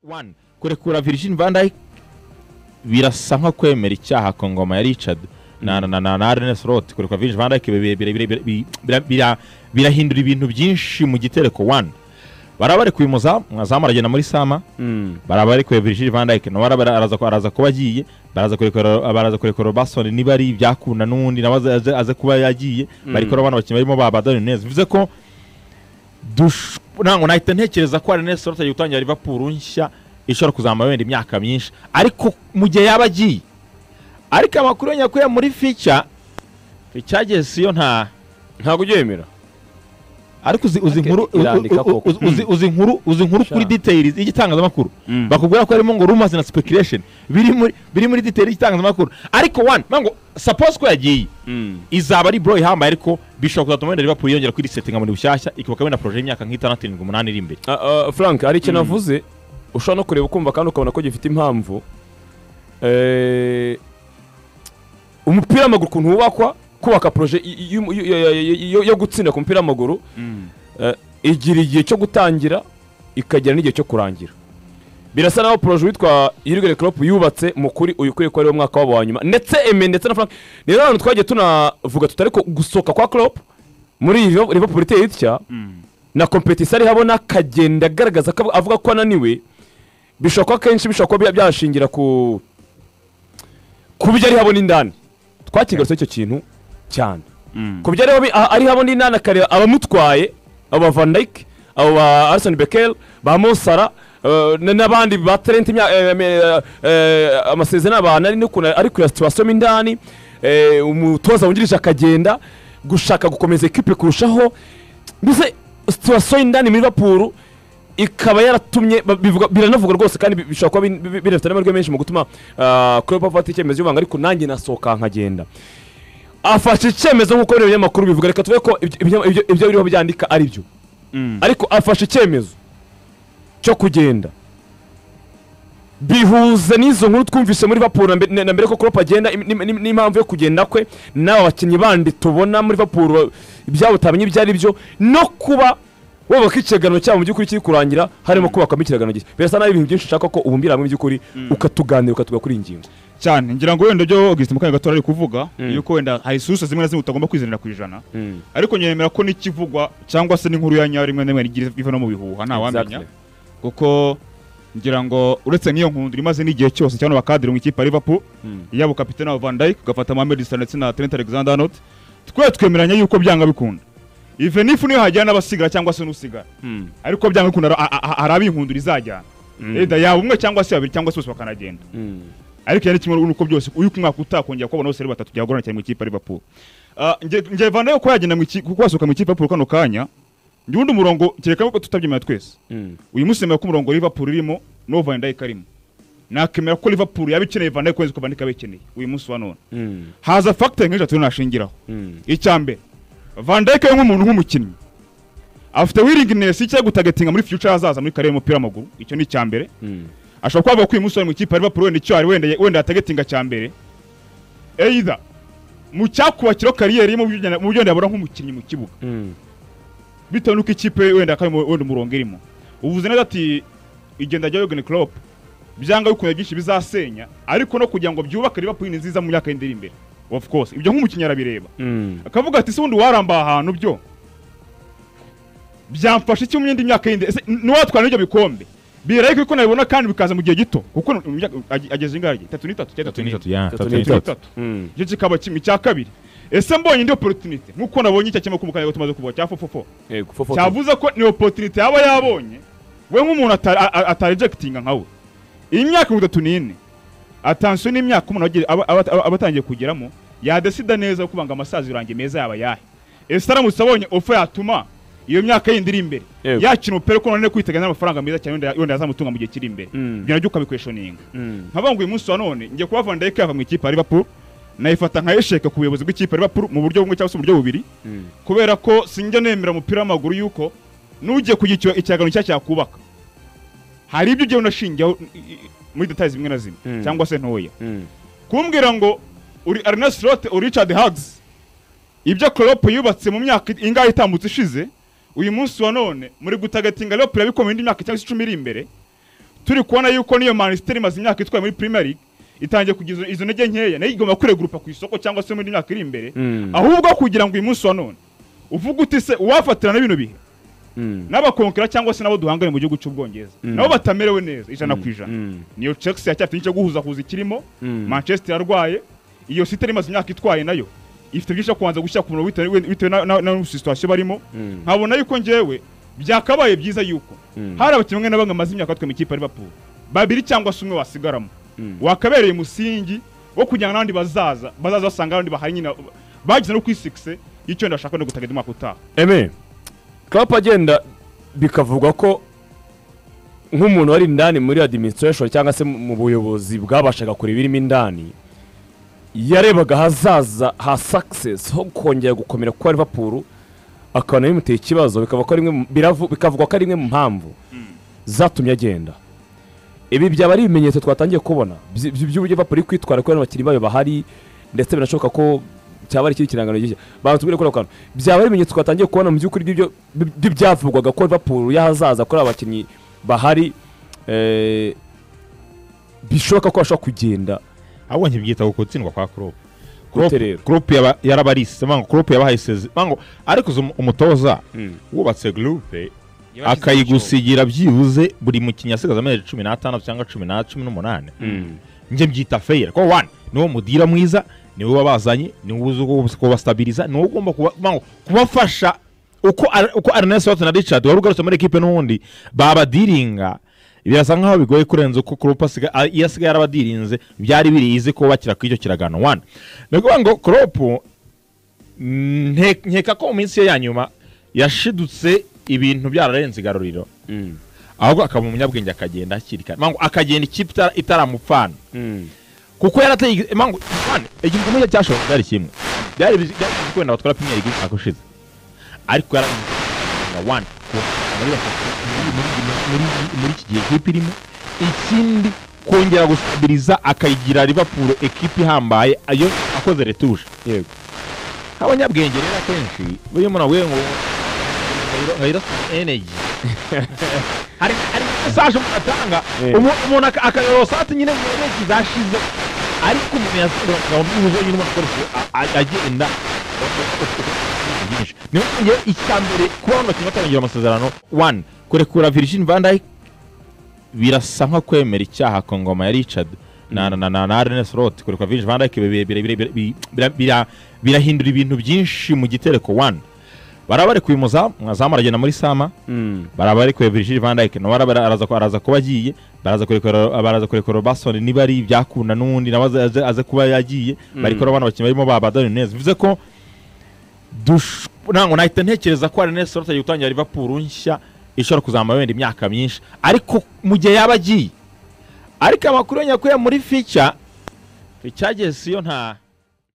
One, kurekura Virgil van Dijk birasa nko kwemera icyaha ku ngoma ya Richard na Arne Slot. Kurekura Virgil van Dijk birahindura ibintu byinshi mu gitereko. One, baraba barekuye umuzamu, umuzamu aragenda muri summer. Baraba barekuye Virgil van Dijk, nawe araza kuba agiye. Baraza kurekura Robertson, niba ari ibyakunda n'ubundi nawe aze kuba yagiye. Barikora abana bakinnyi barimo ba Darwin Nunez, bivuze ko ntabwo nahita ntekereza ko Arne Slot agiye gutangira Liverpool nshya ishobora kuzamara wenda imyaka myinshi, ariko mu gihe yaba agiye, ariko amakuru nyakuye muri fichages yo nta Ntabwo ubyemera. Ariko uzi inkuru Irandika koko. Uzi inkuru kuri Sha. details y'igitangazamakuru bakubwira ko harimo ngo rumors na speculation biri muri details y'igitangazamakuru. Ariko one ngo suppose ko yagiye, izaba ari blow ihambaye, ariko bishobora kuzatuma wenda Liverpool yongera kwirisetinga muri bushyashya, ikubaka wenda projet y'imyaka nk'itandatu, irindwi, umunani iri imbere. Ah, ah, Frank, hari ikintu avuze ushobora no kureba ukumva kandi ukabona ko gifite impamvu. Umupira w'amaguru ukuntu wubakwa, kubaka projet yo gutsinda ku mupira w'amaguru, igira igihe cyo gutangira, ikagira n'igihe cyo kurangira. Birasa naho projet witwa Jurgen Klopp yubatse mu kuri uyu ukwiye ko ari wo mwaka wabo wa nyuma, ndetse Eme ndetse na Frank, ni rero abantu twagiye tunavuga tutari ko gusohoka kwa Klopp muri iyi Liverpool iteye itya na competition ariho abona akagenda agaragaza ko avuga ko ananiwe, bishobora kuba akenshi bishobora kuba byashingira ku byo ariho abona indani. Twakigarutse icyo kintu cyane ku byo ariho abona indani, akareba abamutwaye, abo ba Van Dijk, abo ba Alisson Becker, ba Mo Salah, n'abandi ba Trent, amasezerano abantu ari n'ukuntu ari kureba situation mo indani, umutoza wungirije akagenda gushaka gukomeza ekipe kurushaho, mbese situation y'indani muri Liverpool ikaba yaratumye biranavugwa rwose kandi bishobora kuba binafite n'amahirwe menshi mu gutuma Klopp afata icyemezo y'ubanga, ariko nanjye nasohoka nkagenda. Afashe icyemezo nk'uko bino binyamakuru bivuga, reka tuve ko ibyo biriho byandika ari byo, ariko afashe icyemezo cyo kugenda bihuza n'izo nkuru twumvise muri Liverpool na mbere ko Klopp agenda, n'impamvu yo kugenda kwe n'aba bakinnyi bandi tubona muri Liverpool ibyabo utamenya ibyo ari byo, no kuba wubaka ikiragano cyabo mu by'ukuri kiri kurangira, harimo kubakwamo ikiragano gishya. Birasa naho ibintu byinshi ushaka ko ubumbira hamwe mu by'ukuri, ukatuganira, ukatuga kuri iyi ngingo. Cyane, ngira ngo wenda byo Augustin mu kanya gato ari kuvuga yuko wenda hari source zimwe na zimwe utagomba kwizanira ku ijana, ariko nyemera ko n'ikivugwa cyangwa se n'inkuru ya nyayo rimwe na rimwe igira iva no mu bihuha, ntawamenya. Kuko ngira ngo uretse nk'iyo nkundura imaze n'igihe cyose cyangwa bakadira mu ikipe ya Liverpool, yaba kapitene wa Van Dijk, ugafata Mohamed Salah ndetse na Trent Alexander-Arnold, twe twemeranya yuko byanga bikunda, even if niyo hajyana n'abasigara cyangwa se n'usigara, ariko byanga bikunda hari ab'inkundura izajyana, either yaba umwe cyangwa se babiri cyangwa se bose bakanagenda. Ariko yani kimwe nuko byose uyu mwaka utakongera kubona bose ari batatu byagorana cyane mu ikipe ya Liverpool. Nge Van Dijk ko yagenda mu ikipe, kuko wasohoka mu ikipe ya Liverpool kano kanya, njye undi murongo kereka ko tutabyemera twese. Uyu munsi nemera ko umurongo Liverpool irimo no Van Dijk arimo, nakemera ko Liverpool yaba ikeneye Van Dijk kurenza uko Van Dijk aba ikeneye uyu munsi wa none. Haza factor nk'eshatu nashingiraho. Icya mbere, Van Dijk we nk'umuntu, nk'umukinnyi, afite willingness icyo gutargetinga muri future hazaza muri career y'umupira w'amaguru. Icyo ni icya mbere. Ashobora kuba avuga ko uyu munsi ari mu ikipe ya Liverpool, wenda icyo ari wenda yatargetinga cya mbere, either mu cyakubakiraho career ye mu byo yabona nk'umukinnyi mu kibuga, bitewe n'uko ikipe wenda akari wenda umurongo irimo. Uvuze neza ati igenda rya Jurgen Klopp byanga bikunda byinshi bizasenya, ariko no kugira ngo byubake Liverpool ni nziza mu myaka yindi iri imbere. Of course ibyo nk'umukinnyi arabireba, akavuga ati se ubundi waramba ahantu byo byamfasha iki mu yindi myaka yindi? Ese niwatwara n'ibyo bikombe birariko ko nabibona kandi bikaza mu gihe gito, kuko mu ageze ingahe? 33 cyangwa 34? 33, ya. Tatu Tatu n'itatu. n'itatu. Itatu. Icyo kikaba kimwe. Icya kabiri, ese mbonye indi opportunity nk'uko nabonye icya kimwe k'umukanya tumaze kuvuga cya fofofo, Yego, fofo. cyavuze ko ni opportunity yaba yabonye we nk'umuntu atarejectinga nkawe. Iyi myaka 34, attention, n'imyaka umuntu aba atangiye kugeramo yadecida neza kuvuga ngo amasaziro yanjye meza yaba yahe. Ese aramutse abonye offer yatuma iyo myaka yindi iri imbere yakina umupira, ko none kwiteganya n'amafaranga meza cyane wenda yazamutunga mu gihe kiri imbere, ibyo nabyo ukabiquestioninga. Nkavuga ngo uyu munsi wa none ngiye kuba Van Dijk yava mu ikipe ya Liverpool nayifata nka échec ku buyobozi bw'ikipe ya Liverpool mu buryo bumwe cyangwa se uburyo bubiri, kubera ko sinjya nemera umupira w'amaguru yuko n'ugiye kugira ikiragano cya cyakubaka hari ibyo ugiye unashingiyeho muri details zimwe na zimwe cyangwa se ntoya. Kumbwira ngo uri Arne Slot, uri Richard Hughes, ibyo Klopp yubatse mu myaka ingahe itambutse ishize, uyu munsi wa none muri gutargetinga Liverpool yabikomeye indi myaka cyangwa se 10 iri imbere. Turi kubona yuko niyo Man City imaze imyaka itwaye muri Premier League itangiye kugiza izo ntege nkeya, nayo igomba kuregurupa ku isoko cyangwa se muri myaka iri imbere. Ahubwo kugira ngo uyu munsi wa none uvuge uti se uwafatirana bino bihe n'abakonkera cyangwa se nabo duhangane mu gihugu cy'Ubwongereza nabo batamerewe neza 100%. Niyo Chelsea yacyafite icyo guhuza huza ikirimo, Manchester yarwaye, iyo City imaze imyaka itwaye nayo ifite byinshi kubanza gushyira ku murongo bitewe na situation barimo. Nkabona yuko njyewe byakabaye byiza yuko hari abakinnyi bamwe na bamwe bamaze imyaka batwaye mu ikipe ya Liverpool babiri cyangwa se umwe wasigaramo wakabereye umusingi wo kugira n'abandi bazaza basanga abandi bahari nyine bagize no kwisikse y'icyo ndashaka no gutagenda umwaka utaha. Eme Klopp agenda bikavugwa ko nk'umuntu wari indani muri administration cyangwa se mu buyobozi bwabashaga kureba ibirimo indani, yarebaga hazaza ha success ho kongera gukomera kwa Liverpool, akabona bimuteye ikibazo, bikavugwa ko ari imwe mu mpamvu zatumye agenda. Ibi byaba ari ibimenyetso twatangiye kubona by'uburyo Liverpool iri kwitwara kubera abakinnyi bayo bahari, ndetse binashoboka ko cyaba ari ikindi kirangano gishya batubwire kuri ako kantu. Byaba ari ibimenyetso twatangiye kubona mu by'ukuri by'ibyavugwaga ko Liverpool y'ahazaza kuri abakinnyi bahari, bishoboka ko bashobora kugenda. Ahubwo nkibyita ku gutsindwa kwa Klopp. Klopp yarabarise, mango Klopp yabahaye mango, ariko umutoza wubatse groupe akayigusigira byibuze buri mukinnyi asigaza amezi 16 cyangwa 18. Nje mbyita fair ko one niwo mudira mwiza, niwe wabazanye, niwe uzi kubastabiliza, niwe ugomba kubafasha uko Arne Slot na Richard wari ugarutse muri equipe n'ubundi babadiringa. Birasa nkaho bigoye kurenza uko Klopp asigaye yarabadirinze, byari birize ko bakira kw'icyo kiragano one. Nikuvuga ngo Klopp nkeka ko mu minsi ye ya nyuma yashidutse ibintu byararenze igaruriro, ahubwo akaba umunyabwenge akagenda hakiri kare, mango akagenda ikipe itaramupfana, kuko yarateye mango ikintu kimwe cyashoboka byari kimwe byari kwenda batwara Premier League akushize, ariko yara one muri iki gihe ekipe irimo, ikindi kongera gustabiriza akayigira Liverpool ekipe ihambaye ayo akoze retouche. Yego abanyabwenge rero akenshi buri muntu avuye ngo ngayira energy hari message atanga umuntu akayosati nyine mu energy zashize, ariko umuntu yasubira mu nyine umuntu agenda byinshi. Niyo ngiye icyambere kuba abakinnyi batangira amasezerano one kurekura Virgil van Dijk birasa nko kwemera icyaha ku ngoma ya Richard na Arne Slot. Kurekura Virgil van Dijk birahindura ibintu byinshi mu gitereko one. Barabari kuyimuza mwazamu aragenda muri sama, barabari kuye Virgil van Dijk nawe araza kuba agiye, baraza kurekura Robertson niba ari ibyakunda n'undi nawe aze kuba yagiye, barikora abana bakinnyi barimo ba Darwin Nunez. Bivuze ko ntabwo nahita ntekereza ko Arne Slot agiye gutangira Liverpool nshya ishobora kuzamara wenda imyaka myinshi, ariko mu gihe yaba agiye. Ariko amakuru nyakuye muri feature icyageze yo nta